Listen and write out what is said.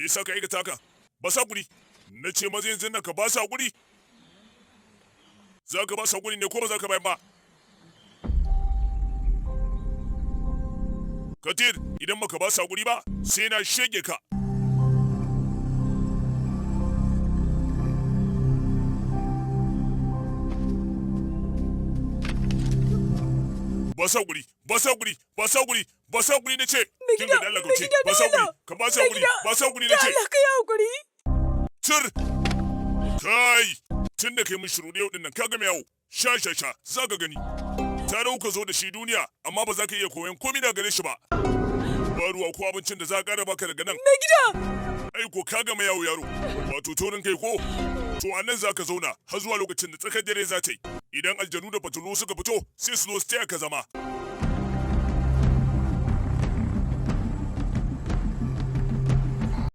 yasa ka aikata haka? Ba sa guri. Na ce maza yanzu nan ka ba sa guri. Za ka ba sa guri ne ko ba za ka bayar ba? Kadir, idan baka ba sa guri ba, sai na shege ka. Ba sa guri, ba sa guri, ba sa guri, ba sa guri na ce. Kin ga Allah kauce, ba sa guri, ka ba sa guri, ba sa guri na ce. Allah ka yi hakuri. Sir! Kai! Tun da kai mun shiru da yau dinnan ka ga yawo. Sha sha sha, za ka gani. Tare ka zo da shi duniya, amma ba za ka iya koyon komai daga gare shi ba. Ba ruwa ko abincin da za ka ƙara baka daga nan. Mai gida! Ai ko ka gama yawo yaro. Wato tonin kai ko? To a nan za ka zauna har zuwa lokacin da tsakar dare za ta yi. Idan aljanu da fatulu suka fito, sai su zo su taya ka zama.